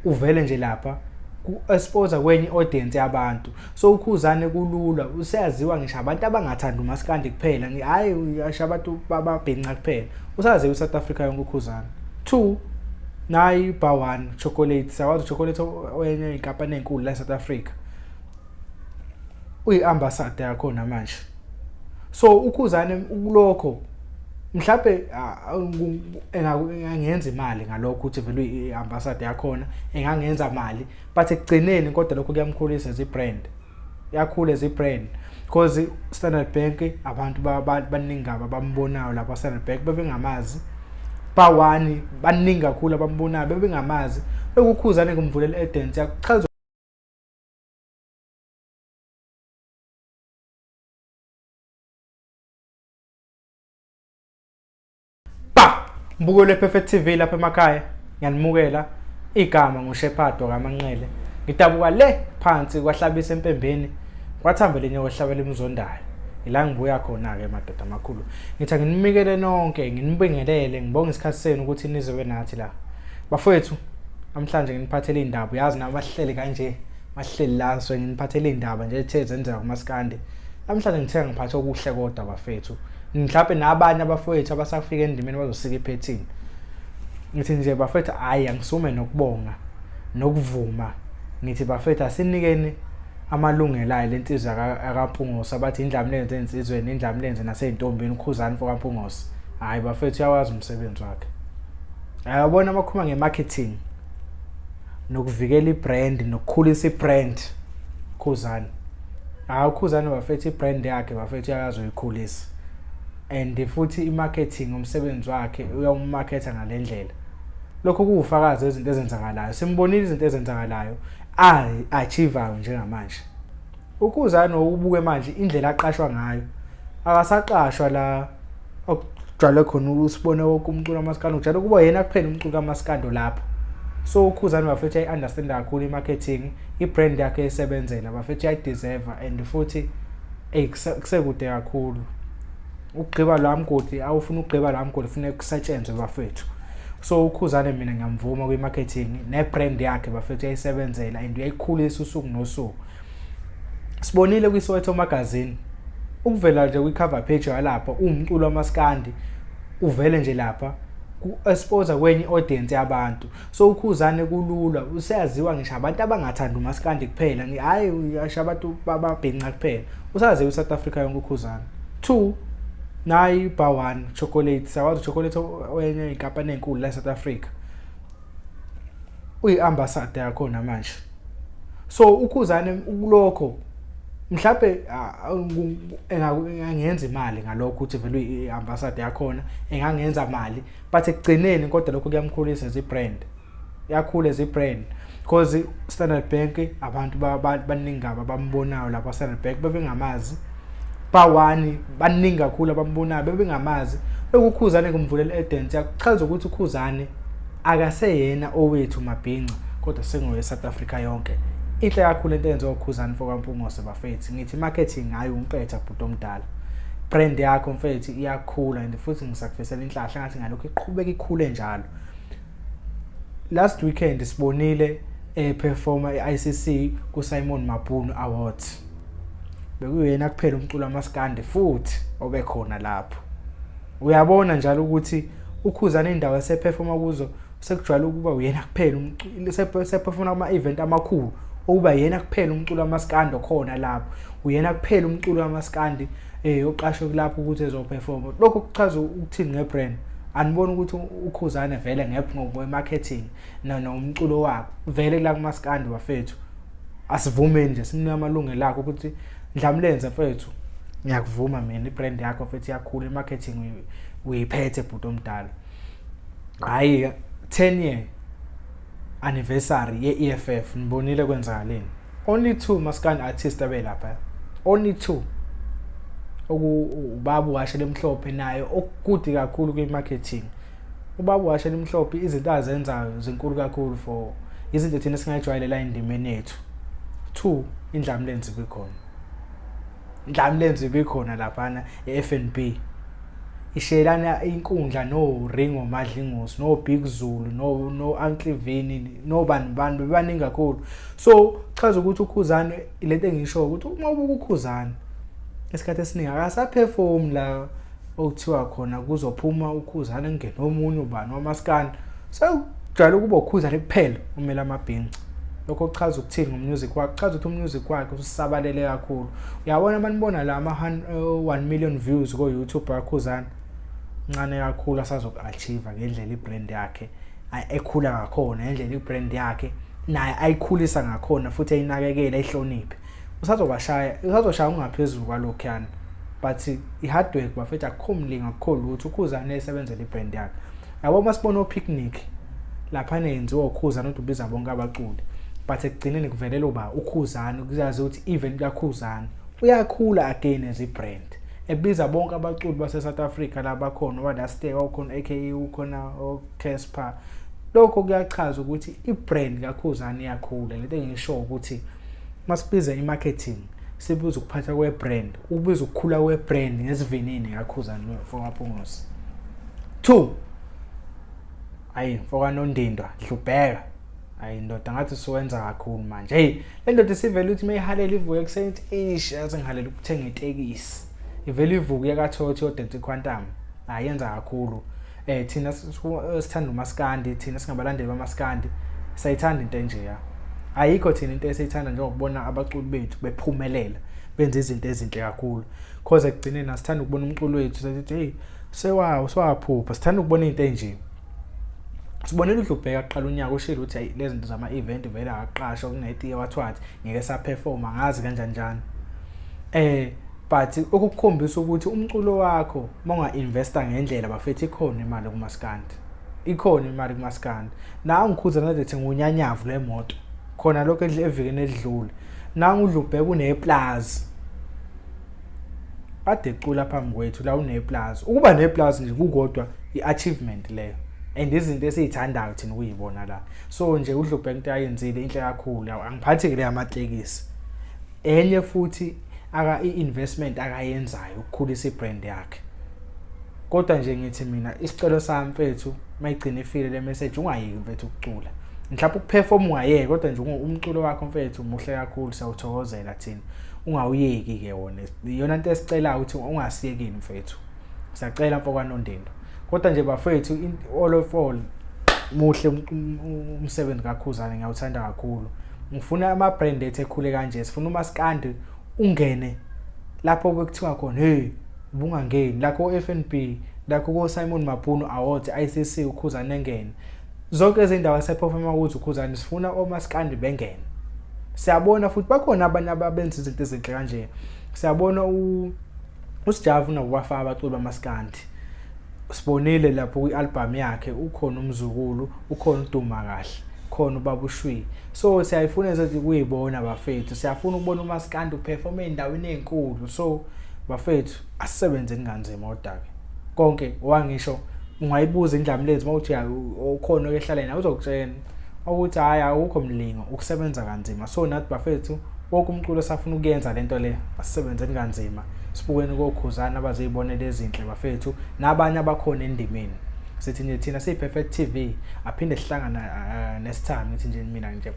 Uvele nje lapha ku-expose kwenye i-audience yabantu. So uKhuzane kulula, useyaziwa ngisho abantu abangathandi umaskandi kuphela, hhayi ngisho abantu bababhinca kuphela, usaziwa i-South Africa yonke uKhuzane. Two, nayi i-Bar One Chocolate, siyawazi uchocolate owenye inkampani enkulu la e-South Africa, uyi-ambassador yakhona manje. So uKhuzane kulokho mhlawumbe engangenza imali ngalokho ukuthi vele uyi-ambassador yakhona, engangenza mali, but ekugcineni kodwa lokho kuyamkhulisa as i-brand, iyakhula as i-brand because Standard Bank abantu baningi kabi abambonayo lapha Standard Bank bebengamazi. Bar One baningi kakhulu abambonayo bebengamazi. Lokhu uKhuzane kumvulela i-audience yakuchaza. Ba! Mbukelo wePerfect TV lapha emakhaya, ngiyanimukela. Igama nguShepherd wakaManqele. Ngidabuka le phansi kwaHlabisa eMpembeni, kwathambela inyoka ehlabela imzondayo. Ila ngibuya khona-ke madoda amakhulu. Ngithi anginimikele nonke, nginibingelele, ngibonge isikhathi senu ukuthi nizobe nathi la. Bafowethu, namhlanje nginiphathele iy'ndaba, uyazi nami bahleli kanje, bahleli la so nginiphathele iy'ndaba nje ethe zenzeka kumaskandi. Namhlanje ngithe ngiphathe okuhle kodwa bafethu. Mhlawumbe nabanye abafowethu abasafika endimeni bazosika iphethini. Ngithi nje bafethu, hhayi angisume nokubonga nokuvuma. Ngithi bafethu asinikeni amalungelo ayo lensizwa yakaMpungose abathi indlamlenze ensizweni, indlamlenze nasey'ntombini, uKhuzani mfo kaMpungose. Hhayi bafethu uyawazi umsebenzi wakhe. Uyabona uma khuluma nge-marketing nokuvikela i-brand nokukhulisa i-brand, Khuzani. Hhayi uKhuzani bafethu i-brand yakhe bafethu uyayazi uyikhulisa. And futhi i-marketing umsebenzi wakhe uyawumaketha ngale ndlela. Lokho kuwufakazi wezinto ezenzakalayo. Simbonile izinto ezenzakalayo a-achieve-ayo njengamanje. UKhuzani ubuke manje indlela aqashwa ngayo. Akasaqashwa la okujwayele khona usibone wonke umculo kamaskandi, kujwayele ukuba yena kuphela umculo kamaskandi lapho. So uKhuzani bafethu uyayi-understand kakhulu i-marketing, i-brand yakhe esebenzela bafethu uyayi-deserve and futhi eyi kusekude kakhulu. Ukugqiba la mgodi awufuna ukugqiba la mgodi kufuneka kusetshenzwe bafethu. So uKhuzane mina ngiyamvuma kwi-marketing ne-brand yakhe bafethu uyayisebenzela and uyayikhulisa usuku nosuku. Sibonile kwi-Soweto Magazine ukuvela nje kwi-cover page yalapha uwumculo wamaskandi uvele nje lapha ku-expose kwenye i-audience yabantu. So uKhuzane kulula, useyaziwa ngisho abantu abangathandi umaskandi kuphela, hhayi ngisho abantu bababhinca kuphela, usaziwa i-South Africa yonke uKhuzani. Two, nayi i-Bar One Chocolate, siyawazi uchocolate owenye inkampani enkulu la e-South Africa, uyi-ambassador yakhona manje. So uKhuzane kulokho mhlawumbe engangenza imali ngalokho ukuthi vele uyi-ambassador yakhona, engangenza mali, but ekugcineni kodwa lokho kuyamkhulisa as i-brand, iyakhula as i-brand because Standard Bank abantu baningi kabi abambonayo lapha Standard Bank bebengamazi. Bar One baningi kakhulu abambonayo bebengamazi. Lokhu uKhuzane kumvulela i-audience yakuchaza ukuthi uKhuzane akaseyena owethu mabhinca kodwa sengowe South Africa yonke. Inhle kakhulu into eyenziwa uKhuzani mfo kaMpungose bafethu. Ngithi marketing hayi umpetha bhuti omdala. Brand yakho mfethu iyakhula and futhi ngisakufisela inhlahla ngathi ngalokhu iqhubeka ikhule njalo. Last weekend sibonile eperforma e-ICC ku-Simon Mabhunu Awards. Bekuyena kuphela umculo wamaskandi futhi obekhona lapho. Uyabona njalo ukuthi uKhuzani indawo eseperforma kuzo sekujwayele ukuba uyena kuphela umculo, seperforma kuma-event amakhulu okuba yena kuphela umculo wamaskandi okhona lapho. Uyena kuphela umculo wamaskandi oqashwe kulapho ukuthi ezoperforma. Lokho kuchaza ukuthini ngebrand? Aniboni ukuthi uKhuzane vele ngokwe-marketing nomculo wakhe vele kula kumaskandi bafethu. Asivumeni nje simnike amalungelo akhe ukuthi Ndlamlenze mfethu, ngiyakuvuma mina i-brand yakho mfethu iyakhula, i-marketing uyiphethe bhuti omdala. Hhayi 10 year anniversary ye-EFF nibonile kwenzakaleni. Only two maskandi artists abelapha. Only two. Ubaba uHhashi Elimhlophe naye okukude kakhulu kwi-marketing. Ubaba uHhashi Elimhlophe izinto azenzayo zinkulu kakhulu for izinto thina esingayijwayele la endimeni yethu. Two, indlamlenze ibikhona. Indlamlenze ibikhona laphana e-FNB. Ishiyelana inkundla no-Ringo Madlingozi, no-Big Zulu, no-Uncle Vini, nobani bani, bebaningi kakhulu. So chaza ukuthi uKhuzani, lento engisho ukuthi uma ubuka uKhuzani isikhathi esiningi akasaperform la okuthiwa khona kuzophuma uKhuzani kungene omunye ubani wamaskandi. Sekujwayele ukuba uKhuzani kuphela umele amabhinca. Lokho kuchaza ukuthini ngomusic wakhe? Kuchaza ukuthi umusic wakhe ususabalele kakhulu. Uyabona manibona la ama 1 million views ko YouTube kaKhuzani, ncane kakhulu asazoku-achieve ngendlela ibrand yakhe ekhula ngakhona, ngendlela ibrand yakhe naye ayikhulisa ngakhona futhi ayinakekele, ayihloniphe. Usazobashaya, usazoshaya ungaphezulu kwalokhuyana, but i-hard work bafethu, akukho mlingo, akukho lutho. UKhuzani esebenzela ibrand yakhe. Yabo, uma sibona o-picnic laphana yenziwa uKhuzani ukuthi ubiza bonke abaculi, but ekugcineni kuvelela uba uKhuzani, kuzazi ukuthi event kaKhuzani uyakhula again as i-brand ebiza bonke abaculi base-South Africa la bakhona, oba-last year kwakukhona AKA, ukhona o-Casper. Lokho kuyachaza ukuthi i-brand kaKhuzani iyakhula. Lento engisho ukuthi masibiza i-marketing, sibiza ukuphatha kwe-brand, ukubiza ukukhula kwe-brand ngesivinini kaKhuzani mfokaMpungose. 2, ayi mfokaNondindwa Dlubheka, ayi ndoda, ngathi usuwenza kakhulu manje. Hey, le ndoda isivele ukuthi mayihalela ivuke ekuseni ithi ish, yazi ngihalela ukuthenga itekisi, ivele ivuke yakaToyota yodensa iQuantum. Hayi, yenza kakhulu. Thina sithanda umaskandi, thina singabalandeli bamaskandi sayithanda into enje ya. Ayikho thina into esiyithanda njengokubona abaculi bethu bephumelela, benza izinto ezinhle kakhulu, cause ekugcineni asithanda ukubona umculo wethu sithi hey, sewawo sewaphupha. Sithanda ukubona into enje. Sibonile uDlubheka aqala unyaka ushilo ukuthi hayi, lezi zinto zama-event vele akaqashwa, kunetiye wathwathi ngeke saperforma, ngazi kanjani njani. But ukukukhombisa ukuthi umculo wakho uma unga-investa ngendlela bafethu, ikhona imali kumaskandi, ikhona imali kumaskandi. Nangu uKhuzani kade thenga unyanyavu lemoto khona lokho evikini elidlule. Nangu uDlubheka uneplazi, kade ecula phambi kwethu la, uneplazi. Ukuba neplazi nje kukodwa i-achievement leyo, and izinto esiyithandayo thina ukuyibona la. So nje uDlubheka into ayenzile inhle kakhulu. Angiphathi-ke le yamatekisi, enye futhi aka i-investment akayenzayo ukukhulisa ibrand yakhe. Kodwa nje ngithi mina isicelo sami mfethu, mayigcina ifile le message, ungayeki mfethu ukucula, mhlawumbe ukuperform ungayeki, kodwa nje umculo wakho mfethu muhle kakhulu, siyawuthokozela thina, ungawuyeki ke wona. Iyona into esicelayo ukuthi ungasiyekini mfethu, siyacela mfokaNondindwa. Kodwa nje bafethu, all of all, muhle umsebenzi kaKhuzani, ngiyawuthanda kakhulu. Ngifuna ama-brand ethu ekhule kanje, sifuna umaskandi ungene lapho bekuthiwa khona hey, ubungangeni lakho FNB, lakho ko Simon Mabhunu Awards, ICC, uKhuzani engene zonke izindawo eseperforma ukuthi uKhuzani. Sifuna omaskandi bengene. Siyabona futhi bakhona abanye ababenza izinto ezinhle kanje. Siyabona uSijavu nabo bafaka abaculi bamaskandi, sibonile lapho kwi-album yakhe ukhona uMzukulu, ukhona uDuma kahle, khona ubaba uShwi. So siyayifuna ezethi kuyibona bafethu, siyafuna ukubona umaskandi uperform ey'ndaweni ey'nkulu. So bafethu, asisebenzeni kanzima. Kodwa-ke konke wangisho, ungayibuza indlamlenzi uma uthi ukhona okehlala naye, uzokutshela ukuthi hhayi, awukho mlingo, ukusebenza kanzima. So nathi bafethu, wonke umculo safuna ukuyenza lento le, asisebenzeni kanzima, sibukeni koKhuzana abaziyibonela ezinhle bafethu, nabanye abakhona endimeni. Sithi nje thina siyi-Perfect TV, aphinde sihlangana next time. Ngithi nje mina nje